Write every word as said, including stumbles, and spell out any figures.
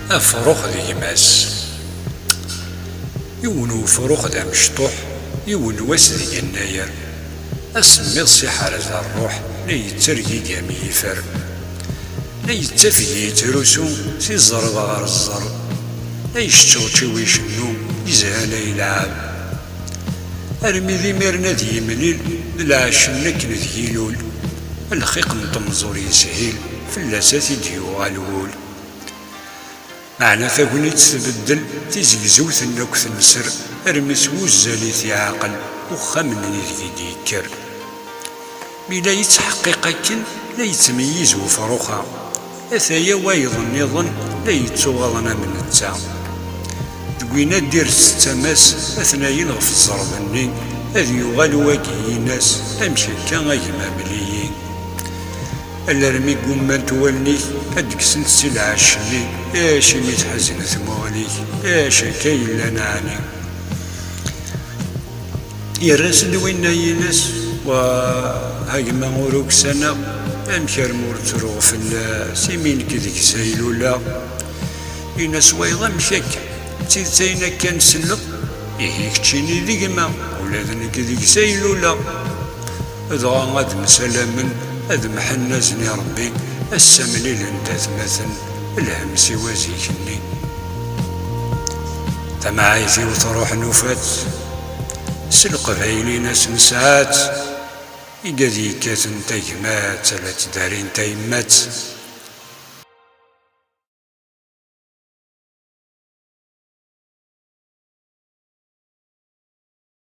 Afrux d gma-s. Yiwen ufrux d amecṭuḥ, yiwen wass d yennayer, asemmiḍ s iḥerz ṛṛuḥ, la yettergigi am yifer, la yettafeg yettrusu si ẓẓerb ɣer ẓẓerb, la yecčewčiw icennu, yezha la ilɛab. Armi d imiren ad yemlil, d lɛecc-nni akken deg ilul, lxiq n temẓur yeshil, fell-as ad t-id-yuɣal wul. Meɛna tagnit tbeddel, tizegzewt-nni akk tenser, armi s wuzzal i t-iɛqel uxxam-nni deg i d-yekker. Mi la yettḥeqqiq akken, la yettmeyyiz ufrux-a, ataya wayeḍ nniḍen la yettuɣaḍen am netta. Deg win ad d-ires tama-s atnayen ɣef ẓẓerb-nni, ad yuɣal wagi-ines, amek akka a gma mel-iyi? Alarmi ggumment wallen-ik ad d-kksent si lɛecc-nni, acimi tḥezn tmuɣli-k, acu akka yellan ɛni? Yerra-s-d winna-ines, wa a gma ur uksaneɣ, amek armi ur ttruɣ fell-as, imi nekk deg-s ay luleɣ? Ini-as wayeḍ amek akka, d tidet ayen akka n selleɣ? Ihi keččini d gma, ula d nekk deg-s ay luleɣ. Dɣa ad msalamen, ad mḥennazen i Ṛebbi, ass-a mlilen-d atmaten, lhemm siwa zik-nni. Tamɛayt-iw truḥ nufa-tt, s leqbayel-ines nesɛa-tt, igad yekkaten tagmat, ala tdarin tayemmat.